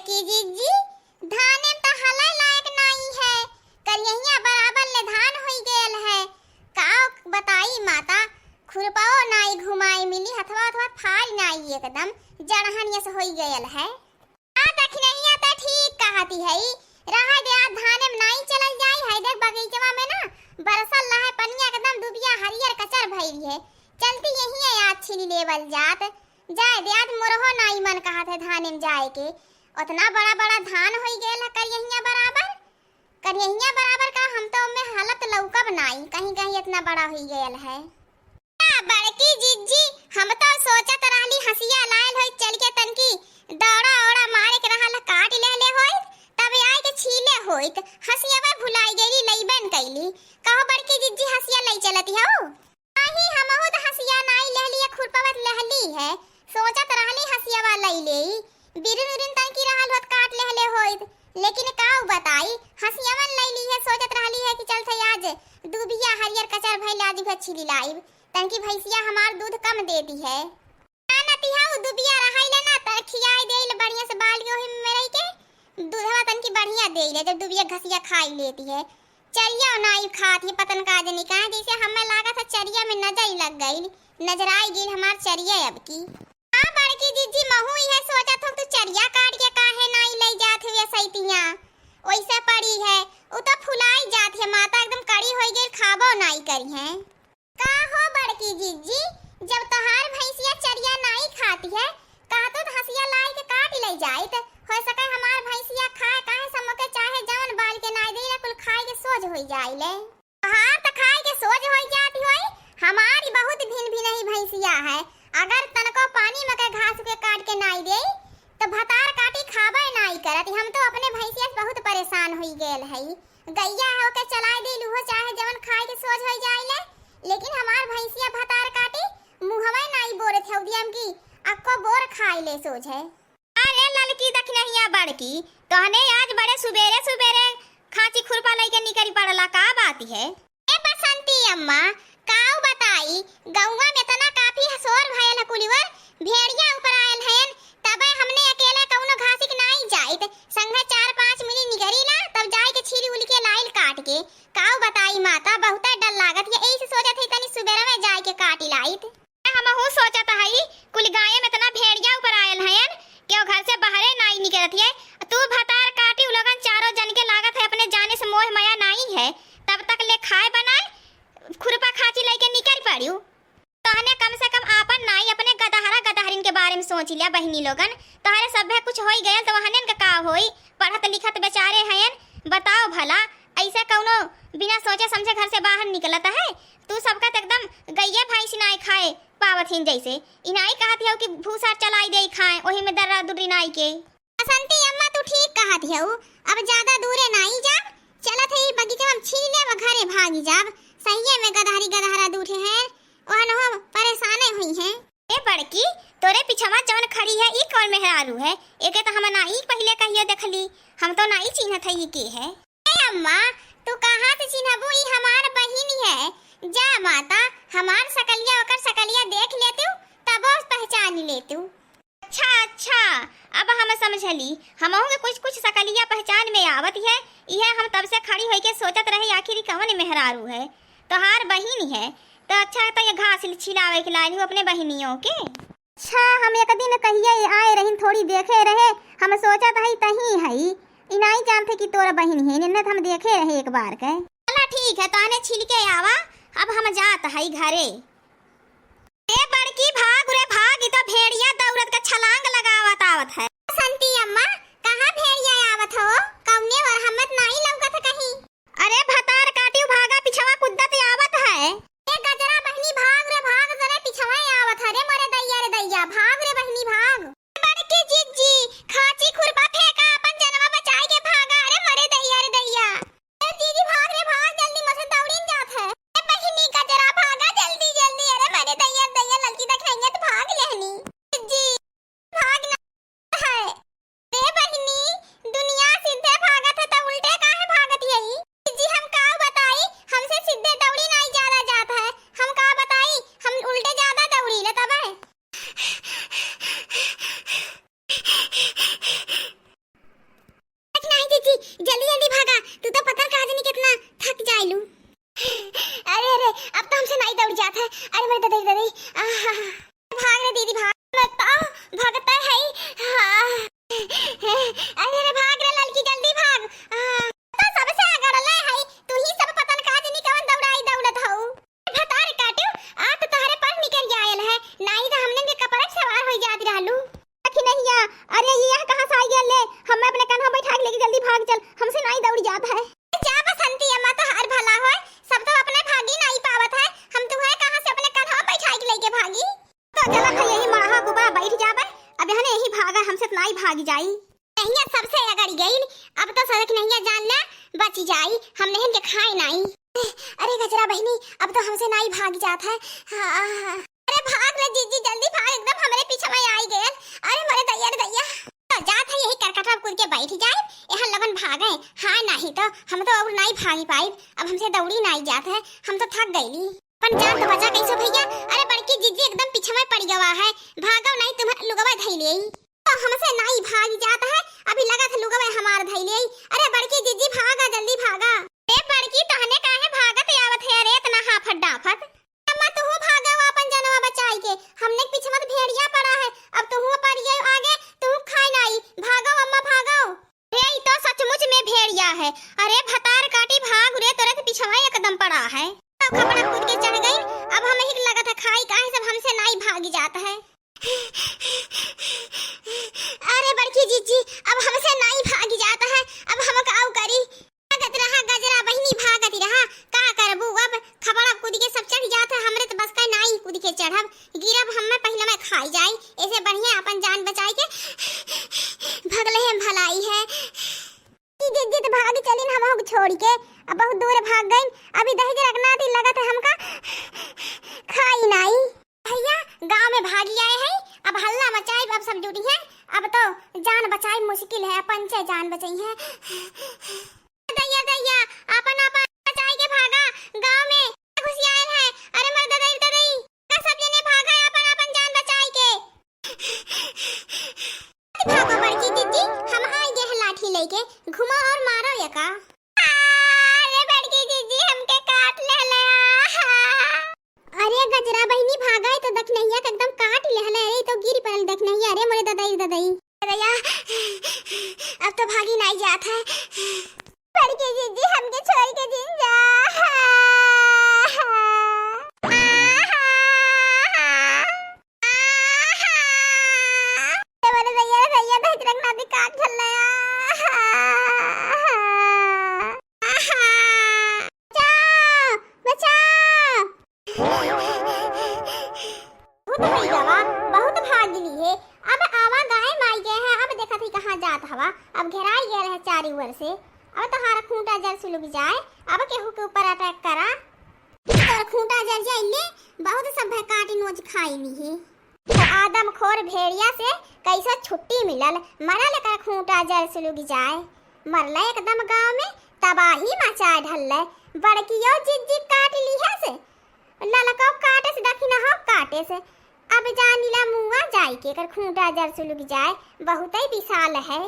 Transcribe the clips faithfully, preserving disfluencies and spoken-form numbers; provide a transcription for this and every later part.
कि जिज्जी, धाने त हलै लायक नाई है, करियहिया बराबर ले धान होई गयल है। का बताई माता, खुरपाओ नाई घुमाई मिली, हथवा हथवा फाड़ नाई एकदम जड़हन यस होई गयल है। आ दखिनहिया त ठीक कहती है, रहा दे आज धाने में नाई चलल जाई है। देख बगीचवा में ना बरसल रहा है पनिया, एकदम दुबिया हरियर कचर भइल है, चलती यही है आज छीली लेवल जात। जाए दे, आज मोरहो नाई मन कहत है धाने में जाए के। ओतना बड़ा बड़ा धान होई गयल है करियहिया बराबर। करियहिया बराबर का हम तो ओमे हलत लौकब नाई, कहीं कहीं इतना बड़ा होई गयल है। आ बड़की जिज्जी, हम तो सोचत रहली हसिया लायल होई, चल के तनकी दौड़ा ओड़ा मारे के रहल काट लेले होई, तब आए के छीले होइत। हसियावा भुलाई गईली, लईबन कईली। कहो बड़की जिज्जी, हसिया लई चलती हो? नाही, हमहू त हसिया नाई लेहली, या खुरपवत लेहली है। सोचत रहली हसियावा लई लेई। बिरिन उरिन तनकी रहल होत काट लेहले होइत। लेकिन काऊ बताई, हसियावन लई ली है, सोचत रहली है कि चलत है आज दुबिया हरियर कचर भइल आज उहे छीली लाइब। तनकी भैंसिया हमार दूध कम देती है। जानती है, उ दुबिया रहाइले ना, त खियाई देइल बढ़िया से बाल के ओही में रही के दूधवा तनकी बढ़िया देइले, जब दुबिया घसिया खाई लेती है। चरिया नाई खात ही, पतन का जनी काहे, जैसे हमें लागत है चरिया में नजर लग गई, नजराई गई हमार चरिया अब की। हाँ बड़की जिज्जी, महू इहे सोचत हूँ, तू चरिया काट के काहे नाई लई जात हुए सैतिया, ओइसे पड़ी है, उ तो फुलाई जात है, माता एकदम कड़ी होई गई, खाबो नाई करी है। का हो बड़की जिज्जी, जब तोहार भैंसिया चरिया नाई खाती है, कहतो त हसिया लाई के काट ले जाइत। हो सके हमार भैंसिया खाए, काहे समोके चाहे जवन बाल के नाई देला, कुल खाए के सोझ होई जाइले। तोहार त खाए के सोझ होई जाती होई, हमारी बहुत भिन भिन ही भैंसिया है। अगर तनको पानी में के घास के काट के नाई देई, त भतार काटी खाबे नाई करत। हम तो अपने भैंसिया से बहुत परेशान होई गयल हई। गइया है, ओके चलाए देइल, उहो चाहे जवन खाए के सोझ होई जाइले, लेकिन हमार भैंसिया भतार काटी मुहवे नाई बोरत है, उदियम की अक्को बोर खाए ले सोझ है। अरे ललकी दखिनहिया बड़की, तोहने आज बड़े सुबेरे सुबेरे खांची खुरपा लइके निकरी पड़ला, का बात है? ए बसंती अम्मा, काऊ बताई, गौवा में इतना काफी शोर भयल है, कुलिवर भेड़िया ऊपर आयल हयन, तबे हमने अकेले कौनो घासिक नाई जाइत, संगे चार पांच मिली निगरी ला, तब जाए के छीली उली के लाइल काट के। काऊ बताई माता, बहुते डर लागत है, यही से सोचत है तनी सुबेरा में जाए के काटी लाइत। हमहू सोचत हई, कुल गाँवे में इतना भेड़िया ऊपर आयल हयन, केहू घर से बाहरे नाई निकलत है। तू भतार काटी, उ लोगन चारों जन के लागत है अपने जाने से मोह माया नाई है, तब तक ले खाए बनाए खुरपा खांची लइके निकल पड़ियो। तहने कम से कम आपन नाई, अपने गदहरा गदहरिन के बारे में सोच लिया बहिनी लोगन। तहरे सभे कुछ होई गयल त वहनेन के का होई? पढ़त लिखत बेचारे हयन, बताओ भला, ऐसे कौनो बिना सोचे समझे घर से बाहर निकलत है? तू सबका त एकदम गइये भैंस नाई खाए पावत हिन जैसे। इनाई कहत हऊ कि भूसा चलाई देई खाए, ओही में दर्रा दुर्री नाई के। बसंती अम्मा, तू ठीक कहत हऊ, अब ज्यादा दूरे नाई जाब, चलत है ई बगीचा में छील लेब, घरे भागी जाब। सहिये में गदहरी गदहरा दूठे हैं, ओहन हो परेशाने हुई हैं। ए बड़की, तोरे पिछवा जवन खड़ी है, ई कौन मेहरारू है? एके त हम नाई पहिले कहियो देखली, हम तो नाई चिन्हत है ई के है। ए अम्मा, तू कहाँ से चिन्हबू? ई हमार बहिन है। जा माता, हमार सकलिया ओकर सकलिया देख लेतू, तबो पहचान लेतू। अच्छा, अच्छा, अब हम समझली। हमहू के कुछ, कुछ सकलिया पहचान में आवत है। इहे हम तब से खड़ी होइके सोचत रही, आखिर ई कवन मेहरारू है? तोहार बहिन है, तो अच्छा, तो ये घास छिलावे के लाइल हूँ अपने बहिनियों के। अच्छा, हम एक दिन कहिए आए रहिन, थोड़ी देखे रहे, हम सोचत हई तही हई, ई नाई जानते कि तोर बहिन है, इन्हें तो हम देखे रहे एक बार के। चला ठीक है, तहने छिल के आवा, अब हम जात हई घरे। ए बड़की भाग रे भाग, ई तो भेड़िया दौड़त के छलांग लगावत आवत है। बसंती अम्मा, कहाँ भेड़िया आवत हो? कौने ओर? हमें त नाई लौकत है कहीं। अरे भतार काटियो भागा, पिछवा कुद्दत आवत है। ए गजरा बहिनी भाग रे भाग, जरे पिछवा आवत है रे मोरे दैया रे दैया, भाग रे बहिनी भाग। बड़की जिज्जी, खांची खुरपा फेंका, अपन जनवा बचाई के भागा, अरे मोरे दैया रे दैया। ए दीदी भाग रे भाग, जल्दी मोसे दौड़िन जात है। ए बहिनी गजरा भागा जल्दी जल्दी, अरे मोरे दैया रे दैया, ललकी देख रही है तो भाग लेहनी। जिज्जी, भाग ना। हमें अपने कन्हा बैठा के लेके जल्दी भाग चल, हमसे नाई दौड़ी जात है। जा बसंती अम्मा, तोहार भला होय, सब तो अपने भागी नाई पावत है, हम तुहे कहाँ से अपने कन्हा बैठा के लेके भागी? तो चला था यही मड़हा कुबा बैठ जाबे, अब यहाँ यही भागा, हमसे तो नाई भागी जाई। नहिया सबसे अगड़ गइल, अब तो सड़क नहिया जान ला बची जाई, हम नहियन के खाए नाई। अरे गजरा बहिनी, अब तो हमसे नाई भाग जात है। हाँ, हाँ। अरे भाग ले जीजी, जल्दी भाग, एकदम हमरे पीछे में आई गयल। अरे मोरे दैया रे दैया। तो जात है यही करकटवा कूद के बैठ जाए, यहाँ लगन भागे। हाँ, नहीं तो हम तो और नाई भागी पाइब, अब हमसे दौड़ी नाई जात है, हम तो थक गईली। अपन जान तो बचा कैसे भैया? अरे बड़की जीजी एकदम पीछे में पड़ गवा है, भागो नहीं तुम्हें लुगवा धई ले। तो हमसे नाई भाग जात है, अभी लगत है लुगवे हमार धइले। अरे बड़की जीजी भागा, जल्दी भागा। ए बड़की, तहने काहे भागत आवत है? अरे इतना हाफत डाफत। अम्मा तुहू भागो आपन जनवा बचाई के, हमने के पीछे मत भेड़िया पड़ा है, अब तुहू पड़ गए आगे, तुहू खाए नाई। भागो अम्मा भागो। रे ई तो सचमुच में भेड़िया है। अरे भतार काटी भाग रे, तोरे के पीछे एकदम पड़ा है। अब खपड़ा कूद के चढ़ गई, अब हम ही लगत है खाई, काहे सब हमसे नाई भाग जात है। अरे बड़की जीजी, अब हमसे नाई भागी जात है, अब हम काऊ करी? भागत रहा गजरा बहिनी, भागत रहा, का करबू अब? खपड़ा कूद के सब चढ़ जात है, हमरे तो बस का नाई कूद के चढ़ब, गिरब हम में पहले में खाई जाई, ऐसे बढ़िया अपन जान बचाई के भगले हम भलाई है। ई जिद्दी त भाग चलिन हमहू के छोड़ के, अब बहुत दूर भाग गइन। अभी दहिजरा के नाती लगत है हमका खाई नाई। भैया गाँव में भागी आए हैं, अब हल्ला मचाई, अब सब जुटी हैं, अब तो जान बचाई मुश्किल है, अपन से जान बचाई है। दैया दैया, आपन आपन बचाई के भागा, गाँव में घुसियायल है। अरे मर ददई ददई, का सब जने भागा आपन आपन जान बचाई के। भागो बड़की दीदी, हम आइ गए हैं लाठी लेके, घुमाओ और मारो एका। अरे बड़की दीदी, हमके काट लेले। अरे गजरा बहिनी, भागा, ई तो दखनहिया के एकदम काट लेले। अरे ई तो गिर पड़ल दखनहिया। अरे मोरे ददई, ददई। ददइया, अब तो भागी नाई जात है। बड़की जीजी, हमके छोड़ के जिन जा। ए मोरे दैया रे दैया, दहिजरा के नाती काट धरले। बचाओ, बचाओ। बहुत भई गवा, बहुत भाग ली है। अब आवा गाय माई गए हैं, अब देखत ही कहाँ जात हवा। अब घेराई गए रहे चारी ओर से। अब तोहार खूंटा जर सुलुग जाए, अब केहू के ऊपर अटैक करा। तोर खूंटा जर जाइले, बहुत सब काटी नोच खाई ली है। तो आदमखोर भेड़िया से कैसा छुट्टी मिलल, मरल एकर खूंटा जर सुलुग जाए। मरले एकदम गाँव में तबाही मचाए ढलले। बड़कियो जिज्जी काट लिहे से, ललको काटे से, दखिनहो काटे से। अब जानिला मुआ जाए के एकर खूंटा जर सुलुग जाए, बहुतै विशाल है।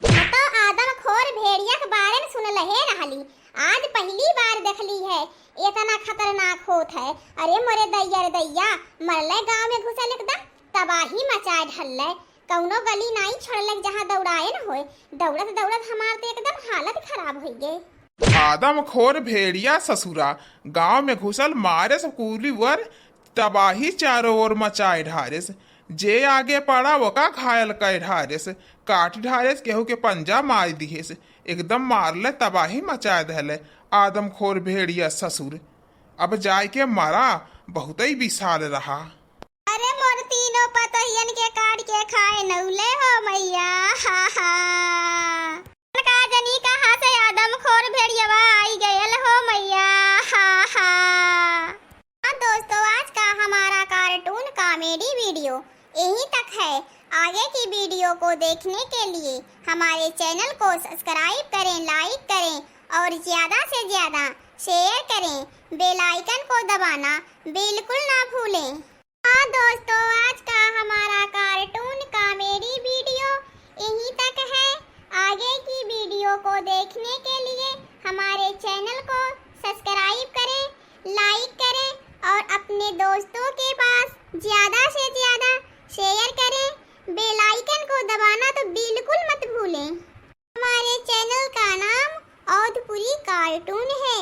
तो आदमखोर भेड़िया के बारे में सुनलहे रहली, आज पहली बार देखली है, इतना खतरनाक होत है। अरे मोरे दैया रे दैया, मरले गाँव में घुसल एकदम तबाही मचाए ढलले। कौनो गली नाई छोड़ले जहाँ दौड़ाए न होए। दौड़त दौड़त हमार तो एकदम हालत खराब होइ गए। आदमखोर भेड़िया ससुरा, गाँव में घुसल मारे सब कूली वर, तबाही चारों ओर मचाए ढारेस। जे आगे पड़ा ओका घायल कइ ढारेस, काट ढारेस, केहू के पंजा मार दिहेस, एकदम मारले तबाही मचाए देले। आदमखोर भेड़िया ससुर, अब जाए के मरा, बहुतै विशाल रहा। अरे मोर तीनों पतोहियन के काट के खाए नौले हो मैया, हा हा। का जनी कहाँ से आदमखोर भेड़ियवा आई गयल हो मैया, हा हा। हाँ दोस्तों, आज का हमारा cartoon comedy video यहीं तक है। आगे की video को देखने के लिए हमारे channel को subscribe करें, like करें और ज़्यादा से ज़्यादा share करें। Bell icon को दबाना बिल्कुल ना भूलें। हाँ दोस्तों, आज का हमारा cartoon comedy video यहीं तक है। आगे की video को देखने के लिए हमारे channel को subscribe करें, like करें और अपने दोस्तों के पास ज़्यादा से ज़्यादा share करें। Bell icon को दबाना तो बिल्कुल मत भूलें। हमारे channel का नाम औधपुरी cartoon है।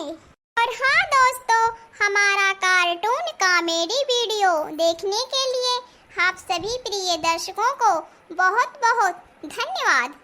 और हाँ दोस्तों, हमारा cartoon comedy video देखने के लिए आप सभी प्रिय दर्शकों को बहुत बहुत धन्यवाद।